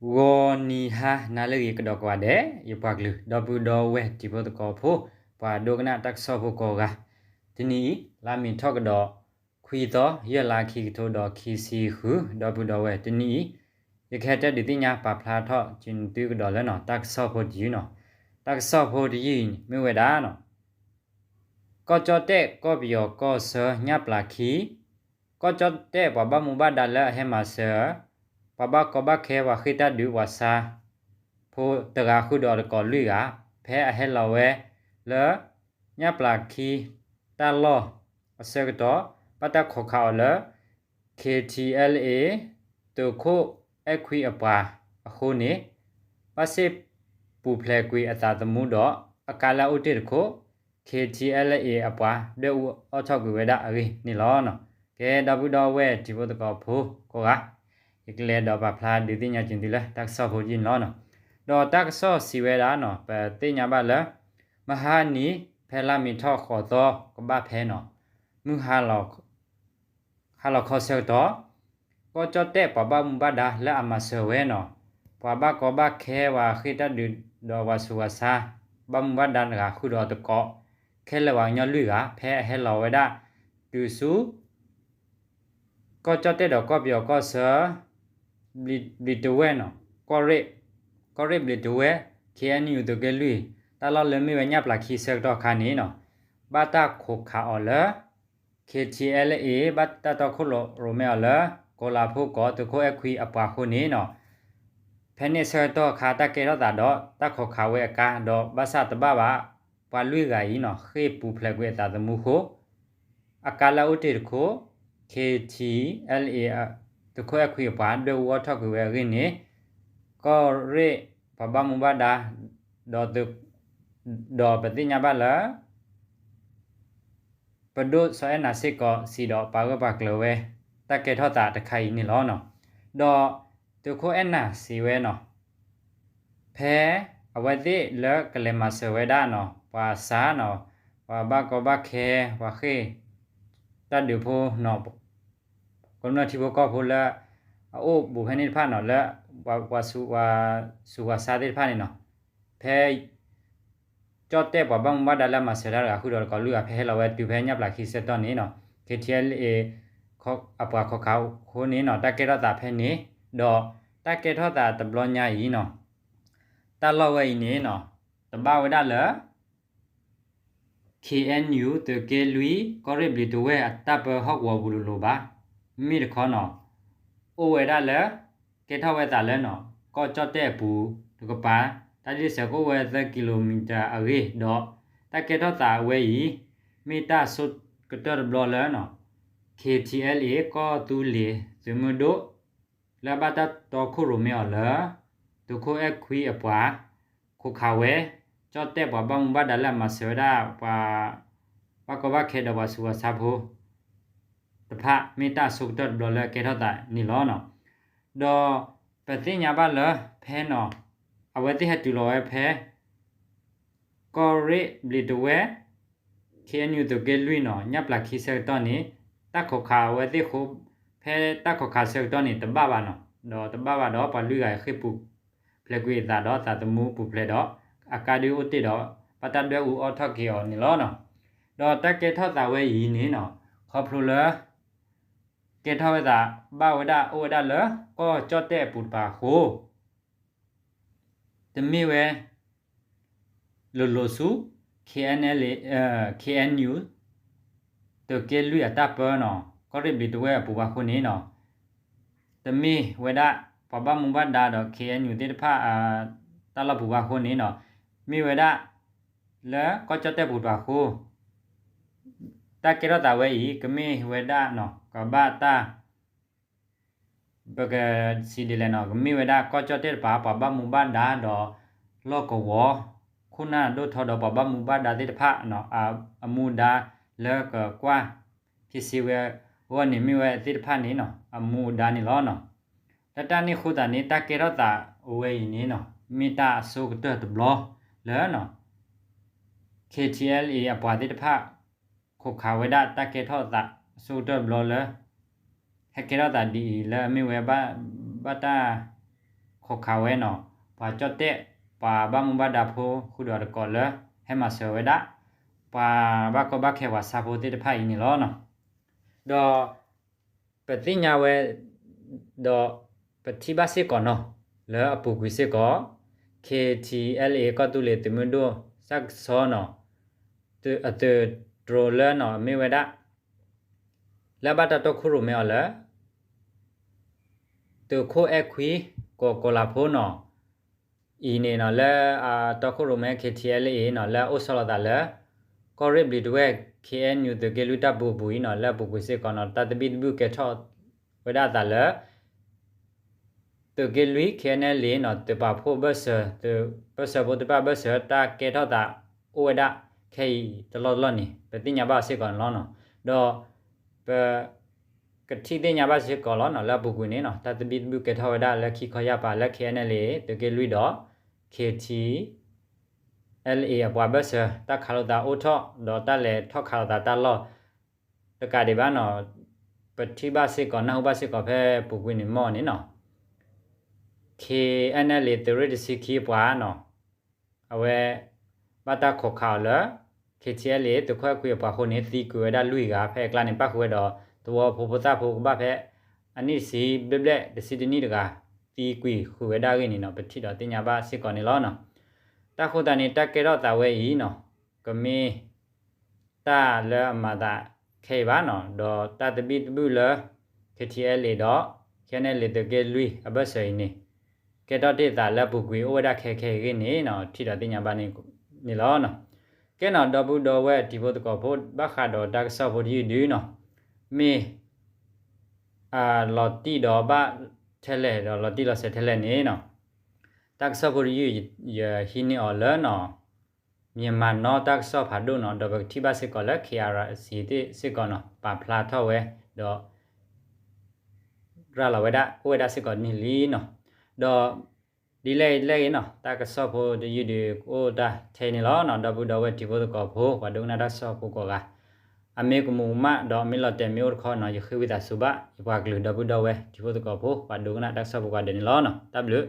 ဂီၤနံၤဟါနၤလၢအဂ့ၤကဒီးကိးဂၤဒဲး ယပှၤကလုာ် ဒီပုၢ်ဒီဝဲၢ်တံၤဖိသကိးဖိ ပှၤဒိကနၣ်တၢ်ကစီၣ်ဖိကိးဂၤ, တနံၤအံၤ လါမ့ၤထီၣ်ကဒီး ခွံသီ ယဲၢ်လါ ခံကထိဒီးခံဆံဃု ဒီပုၢ်ဒီဝဲၢ် တနံၤအံၤ ယကဟဲတဲဒုးသ့ၣ်ညါပာ်ဖျါထီၣ်က့ၤသုကဒီးလၢနီၤ တၢ်ကစီၣ်ဖိတယုၢ်နီၤ. တၢ်ကစီၣ်ဖိတယုၢ်အံၤမ့ၢ်ဝဲဒၣ်နီၤ ကီၢ်ကၠီၣ်တဲၣ်ကီၢ်ပယီၤကီၢ်ဆၢညၣ်ပျၢ်ခံ ကီၢ်ကၠီၣ်တဲၣ်ပှၤဘၣ်မူဘၣ်ဒါလၢအဟဲမၤစၢၤ ပှၤဘၣ်ကီဘၣ်ခဲပှၤဃ့ၢ်တၢ်ဒုးပှၤဆါဖိတဂၤဃုာ်ဒီးတကိးလွံၢ်ဂၤ ဖဲအဟဲလီၤဝဲလၢ ညၣ်ပျၢ်ခံတၢ်လီၢ်အဆၢကတီၢ် ဘၣ်တၢ်ခိးခးအီၤလၢ KTLA သုးခိၣ်အဲၣ်ခွံအပှၤအဃိန့ၣ် ဘၣ်စ့ၣ်ပူၤဖျဲးကွံာ်အသးသမူဒီး အကါလၢအအိၣ်တ့ၢ်တခိၣ် KTLA အပှၤဒွဲၣ်အူအီၣ်ထီၣ်ကွံာ်ဝဲဒၣ်အဂ့ၢ်န့ၣ်လီၤ. ကဲ ဒီပုၢ်ဒီဝဲၢ်တံၤဖိသကိးဖိကိးဂၤ, ယကလဲၤဒီးပာ်ဖျါဒုးသ့ၣ်ညါက့ၤသုလၢတၢ်ကစီၣ်ဖိတယုၢ်န့ၣ်လီၤ. ဒီးတၢ်ကစီၣ်စံးဝဲဒၣ်နီၤ ပသ့ၣ်ညါဘၣ်လၢ မဟါနံၤ ဖဲလါမ့ၤထီၣ်ဃိးသီကဘၣ်ဖဲနီၤ မုၢ်ဟါလီၤ ဟါလီၤခီဆၢကတီၢ် ကီၢ်ကၠီၣ်တဲၣ်ပှၤဘၣ်မူဘၣ်ဒါလၢအမၤစၢၤဝဲနီၤ ပှၤဘၣ်ကီဘၣ်ခဲပှၤဃ့ၢ်တၢ်ဒုးဒီးပှၤဆူးပှၤဆါ ဘၣ်မူဘၣ်ဒါတဂၤဃုာ်ဒီးတကိး ခဲလၢာ်ပှၤကညီလွံၢ်ဂၤ ဖဲအဟဲလီၤဝဲဒၣ် တုၤဆူ ကီၢ်ကၠီၣ်တဲၣ်ဒီးကီၢ်ပယီၤကီၢ်ဆၢ ဘျံးတဝဲၢ်နီၤ ကီၢ်ရ့ၣ် ကီၢ်ရ့ၣ်ဘျံးတဝဲၢ် KNU သုးက့လွံၢ် တၢ်လီၢ်လၢမ့ၢ်ဝဲညၣ်ပျၢ်ခံဆၢကတီၢ်ခါန့ၣ်နီၤ ဘၣ်တၢ်ခိးခးအီၤလၢ KTLA ဘၣ်တၢ်တီခိၣ်ရိၣ်မဲအီၤလၢ ကီၤလၤဖိကီး သုးခိၣ်အဲၣ်ခွံအပှၤအဃိန့ၣ်နီၤ ဖဲန့ၣ်အဆၢကတီၢ်အခါ တၢ်ကဲထီၣ်သးဒီး တၢ်ခိးခးဝဲအကါ ဒီးဘၣ်ဆၣ်တဘၣ်ဘၣ် ပှၤလွံၢ်ဂၤအံၤနီၤ ဃ့ၢ်ပူၤဖျဲးကွံာ်အသးသမူအဃိ အကါလၢအအိၣ်တ့ၢ်တခိၣ် KTLA သုးခိၣ်အဲၣ်ခွံအပှၤ ဒွဲၣ်အူအီၣ်ထီၣ်ကွံာ်ဝဲအဂ့ၢ်န့ၣ် ကီၢ်ရ့ၣ်ပှၤဘၣ်မူဘၣ်ဒါ ဒီး ဒီးပသ့ၣ်ညါဘၣ်လၢ ပဒိၣ်စီၤအဲၣ်နၤစ့ၢ်ကီး စံးဒီးပာ်ဂၢၢ်ပာ်ကျၢၤဝဲ တၢ်ကဲထီၣ်သးတခါအံၤန့ၣ်လီၤ. ဒီးသုးခိၣ်အဲၣ်နၤစံးဝဲနီၤ ဖဲအဝဲသ့ၣ်လၢကလဲၤမၤစၢၤဝဲဒၣ်နီၤ ပှၤဆါနီၤ ပှၤဘၣ်ကီဘၣ်ခဲ ပှၤဃ့ၢ်တၢ်ဒုးဖိနီၤ ကမျၢၢ်ထံဖိကီၢ်ဖိလၢ အအိၣ်ဘူးဖဲန့ၣ်တဖၣ်နီၤ လၢ ပှၤဆူးပှၤဆါသ့ၣ်တဖၣ်န့ၣ်နီၤ ဖဲ ကၠီၣ်တဲၣ်ပှၤဘၣ်မူဘၣ်ဒါလၢအမၤစၢၤတၢ်တဂၤဃုာ်ဒီးတကိးလွံၢ်ဂၤ ဖဲဟဲလီၤဝဲတုၤဖဲညၣ်ပျၢ်ခံဆၢကတီၢ်န့ၣ်နီၤ KTLA အပှၤခိးခးအဃိန့ၣ်နီၤ တၢ်ကဲထီၣ်သးဖဲန့ၣ် ဒီးတၢ်ကဲထီၣ်သးတဘျီညါအံၤနီၤ တၢ်လီၢ်ဝဲအံၤန့ၣ်နီၤ တဘၣ်ဝဲဒၣ်လၢ KNU သုးက့လွံၢ် ကီၢ်ရ့ၣ်ဘျံးတဝဲၢ်အတၢ်ပၢဟီၣ်ကဝီၤပူၤလိၤလိၤဘၣ်. မ့မ့ၢ်တခီနီၤ အိၣ်ဝဲဒၣ်လၢ ကဲထီၣ်ဝဲသးလၢနီၤ ကီၢ်ကၠီၣ်တဲၣ်အပူၤတကပၤ တၢ်ဒ်စဲးကအိၣ်ဝဲသၢကံလိမံၤတၢ်အဂ့ၢ်ဒီး တၢ်ကဲထီၣ်သးအဝဲအံၤ မ့ၢ်တၢ်ဆိကတၢၢ်တဘျီလၢနီၤ KTLA ကီၢ်သူလ့ၤသုးမုၢ်ဒိၣ် လၢအဘၣ်တၢ်တီခိၣ်ရိၣ်မဲအီၤလၢ သုးခိၣ်အဲၣ်ခွံအပှၤ ခိးခးဝဲ ကၠီၣ်တဲၣ်ပှၤဘၣ်မူဘၣ်ဒါလၢအမၤစၢၤဝဲဒၣ်ပှၤ ဘၣ်ကီဘၣ်ခဲဒီးပှၤဆူးပှၤဆါဖိ တဖၣ် မ့ၢ်တၢ်အဆိကတၢၢ်တဘျီလၢကဲထီၣ်သးန့ၣ်လီၤ. ဒီးပသ့ၣ်ညါဘၣ်လၢဖဲနီၤ အဝဲသ့ၣ်ဟဲတုၤလီၤဝဲဖဲ ကီၢ်ရ့ၣ်ဘျံးတဝဲၢ် KNU သုးက့လွံၢ်နီၤ ညၣ်ပျၢ်ခံဆၢကတီၢ်န့ၣ် တၢ်ခိးခးအဝဲသ့ၣ်အဃိ ဖဲတၢ်ခိးခးဆၢကတီၢ်န့ၣ် တဘၣ်ဘၣ်နီၤ ဒီးတဘၣ်ဘၣ်ဒီးပှၤလွံၢ်ဂၤဃ့ၢ်ပူၤဖျဲးကွံာ်အသးဒီးသးသမူပူၤဖျဲးဒီး အကါဒုးအိၣ်တ့ၢ်ဒီး ဘၣ်တၢ်ဒွဲၣ်အူအီၣ်ထီၣ်က့ၤအီၤန့ၣ်လီၤ. ဒီးတၢ်ကဲထီၣ်သးဝဲအံၤန့ၣ်နီၤ ခီဖျိလၢ ကဲထီၣ်ဝဲသး ဘၣ်ဝဲဒၣ်အိၣ်ဝဲဒၣ်လၢကီၢ်ကၠီၣ်တဲၣ်အပူၤတပၤအဃိ တမ့ၢ်ဝဲ လိၤလိၤဆူ KNLA KNU သုးက့လွံၢ်အတၢ်ပၢနီၤ ကီၢ်ရ့ၣ်ဘျံးတဝဲၢ်အပူၤဘၣ်အဃိန့ၣ်နီၤ တမ့ၢ်ဝဲဒၣ် ပှၤဘၣ်မူဘၣ်ဒါဒီး KNU သ့ၣ်တဖၣ် တၢ်လီၢ်ပူၤဘၣ်အဃိန့ၣ်နီၤ မ့ၢ်ဝဲဒၣ် လၢကီၢ်ကၠီၣ်တဲၣ်ပူၤတပၤအဃိ တၢ်ကဲထီၣ်သးဝဲအံၤ ကမ့ၢ်ဝဲဒၣ်နီၤ ကဘၣ်တၢ် ပကစံးဒ်လဲၣ်နီၤ ကမ့ၢ်ဝဲဒၣ်ကီၢ်ကၠီၣ်တဲၣ်တပၤ ပှၤဘၣ်မူဘၣ်ဒါဒီး လီၢ်ကဝီၤ ခိၣ်နၢ်ဒိၣ်ထီၣ်ဒီးပှၤဘၣ်မူဘၣ်ဒါသ့ၣ်တဖၣ် အမူအဒါလၢကကွၢ်ဖံးစ့ဝဲအဂီၢ်န့ၣ် မ့ၢ်ဝဲသ့ၣ်တဖၣ်န့ၣ်နီၤ အမူအဒါန့ၣ်လီၤ. လၢတၢ်န့ၣ်အဃိသတးန့ၣ် တၢ်ကဲထီၣ်သးအဝဲအံၤန့ၣ်နီၤ မ့ၢ်တၢ်အဆိကတၢၢ်တဘျီလၢ KTLA အပှၤသ့ၣ်တဖၣ် ခိးခးဝဲဒၣ်တၢ်ကဲထီၣ်သးအဆိကတၢၢ်တဘျီလၢ ဟဲကဲထီၣ်သးဒ်အံၤလၢအမ့ၢ်ဝဲ ဘၣ်တၢ် ခိးခးဝဲနီၤ ပှၤကၠီၣ်တဲၣ် ပှၤဘၣ်မူဘၣ်ဒါဖိဃုာ်ဒီးတကိးလၢ ဟဲမၤစၢၤဝဲဒၣ် ပှၤဘၣ်ကီဘၣ်ခဲပှၤဆါဖိသ့ၣ်တဖၣ်အံၤန့ၣ်လီၤ. ဒီး ပသ့ၣ်ညါဝဲ ဒီးပထံၣ်ဘၣ်စ့ၢ်ကီးနီၤ လၢအပူၤကွံာ်စ့ၢ်ကီး ခ့ထံအဲလ်အ့ ကီၢ်သူလ့ၤသုးမုၢ်ဒိၣ်စၢ်ကစီနီၤ အသုးတြိၤလၢနီၤ မ့ၢ်ဝဲဒၣ် လၢအဘၣ်တၢ်တီခိၣ်ရိၣ်မဲအီၤလၢ သုးခိၣ်အဲၣ်ခွံ ကီးကီၤလၤဖိနီၤ အံၤန့ၣ်နီၤ လၢအတီခိၣ်ရိၣ်မဲ ခ့ထံအဲလ်အ့နီၤ လၢအအိၣ်ဆီလီၤသးလၢ ကီၢ်ရ့ၣ်ဘျံးတဝဲၢ် ခ့အဲၣ်ယူၣ် သုးက့လွံၢ်တၢ်ပူၤအပူၤအံၤနီၤ လၢအပူၤကွံာ်စ့ၢ်ကီးနီၤ တၢ်သဘံၣ်သဘုၣ်ကဲထီၣ်ဝဲဒၣ်အသးလၢ သုးက့လွံၢ် ခ့အဲၣ်အလ့နီၤ သုးပာ်ဖှိၣ်ဘၢၣ်စၢၤ သုးဘၢၣ်စၢၤဖိတဖၣ်ဘၢၣ်စၢၤ တၢ်ကဲထီၣ်သးအိၣ်ဝဲဒၣ်ခဲအံၤတလီၢ်တလီၢ်န့ၣ် ပသ့ၣ်ညါဘၣ်စ့ၢ်ကီးန့ၣ်လီၤ. ဒီးပ ကထံၣ်သ့ၣ်ညါဘၣ်စ့ၢ်ကီးလီၤနီၤ လၢအပူၤကွံာ်န့ၣ်နီၤ တၢ်သဘံၣ်သဘုၣ်ကဲထီၣ်ဝဲဒၣ်လၢခံခီယၢ်ပၤလၢ ခ့အဲၣ်အလ့ သုးက့လွံၢ်ဒီး ခ့ထံအဲလ်အ့ အပှၤဘၢၣ်စၢၤ တၢ်ခးလိာ်သးအိၣ်ထီၣ် ဒီးတၢ်လဲၤထီၣ်ခးလိာ်သးတၢ်လီၢ် တကးဒံးဘၣ်နီၤ ပထံၣ်ဘၣ်စ့ၢ်ကီး နၢ်ဟူဘၣ်စ့ၢ်ကီးဖဲပူၤကွံာ်န့ၣ်မ့ၢ်န့ၣ်နီၤ ခ့အဲၣ်အလ့ သုးရ့ၣ်တဆံခံအပှၤနီၤ အဝဲ ဘၣ်တၢ်ခိးခးအီၤလၢ ခ့ထံအဲလ့ သုးခိၣ်အဲၣ်ခွံအပှၤအဃိန့ၣ် သံကွံာ်ဝဲဒၣ်လွံၢ်ဂၤ ဖဲအကျါန့ၣ် ပၣ်ဃုာ်ဝဲဒီး သဝီဖိဖိသၣ်ဖိကဘၣ်ဖဲ အနံၣ်တဆံဘျဲၣ်ဘျဲၣ် တဆံတနံၣ်တဂၤ သံကွံာ်ဃုာ်ဝဲဒၣ်အဂ့ၢ်န့ၣ်နီၤ ပထံၣ်ဒီးသ့ၣ်ညါဘၣ်စ့ၢ်ကီးန့ၣ်လီၤ. တၢ်ဃိသတးန့ၣ် တၢ်ကဲထီၣ်သးဝဲအံၤနီၤ ကမ့ၢ် တၢ်လၢအမၤသးခဲအံၤဘၣ်နီၤ ဒီးတၢ်သဘံၣ်သဘုၣ်လၢ ခ့ထံအဲလ့ဒီး ခ့အဲၣ်အလ့ သုးက့လွံၢ်အဘၢၣ်စၢၤအံၤန့ၣ် ကဲထီၣ်တ့ၢ်သးလၢအပူၤကွံာ်အိၣ်ဝဲဒၣ်ခဲခဲအံၤအဂ့ၢ်န့ၣ်နီၤ ထံၣ်ဒီးသ့ၣ်ညါဘၣ်န့ၣ်လီၤ. ကဲနီၤ ဒီပုၢ်ဒီဝဲၢ်တံၤဖိသကိးဖိ ဘၣ်ဃးဒီးတၢ်ကစီၣ်ဖိတယုၢ်ဒုနီၤ မ့ၢ် အလီၤတံၢ်ဒီးဘၣ်ထဲလဲၣ်ဒီးလီၤတံၢ်လီၤဆဲးထဲလဲၣ်န့ၣ်နီၤ တၢ်ကစီၣ်ဖိတယုၢ် ယဟံးန့ၢ်အီၤလၢနီၤ Myanmar Now တၢ်ကစီၣ်ဖးဒိၣ်နီၤ ဒီးပကထံၣ်ဘၣ်စ့ၢ်ကီးလၢ ခ့အၣ်အၣ်စံၤသ့ၣ်စ့ၢ်ကီးနီၤ ပာ်ဖျါထီၣ်ဝဲ ဒီး ရၤလီၤဝဲဒၣ် အိၣ်ဝဲဒၣ်စ့ၢ်ကီးန့ၣ်လံနီၤ. ဒီး ဒ်လဲၣ်ဂ့ၤလဲၣ်ဂ့ၤနီၤ တၢ်ကစီၣ်ဖိတယုၢ်ဒုးအိၣ်တၢ်ထဲန့ၣ်လီၤနီၤ ဒီပုၢ်ဒီဝဲၢ်တံၤဖိသကိးဖိ ပှၤဒိကနၣ်တၢ်ကစီၣ်ဖိကိးဂၤ အမ့ၢ်ကမူးကမၣ်ဒီးမ့ၢ်လီၤတဲာ်မ့ၢ်အိၣ်တခီနီၤ ယဃ့ဝံသးစူၤဘၣ် ယပှၤကလုာ်ဒီပုၢ်ဒီဝဲၢ်တံၤဖိသကိးဖိ ပှၤဒိကနၣ်တၢ်ကစီၣ်ဖိကိးဂၤဒဲးန့ၣ်လီၤ. တၢ်ဘျုး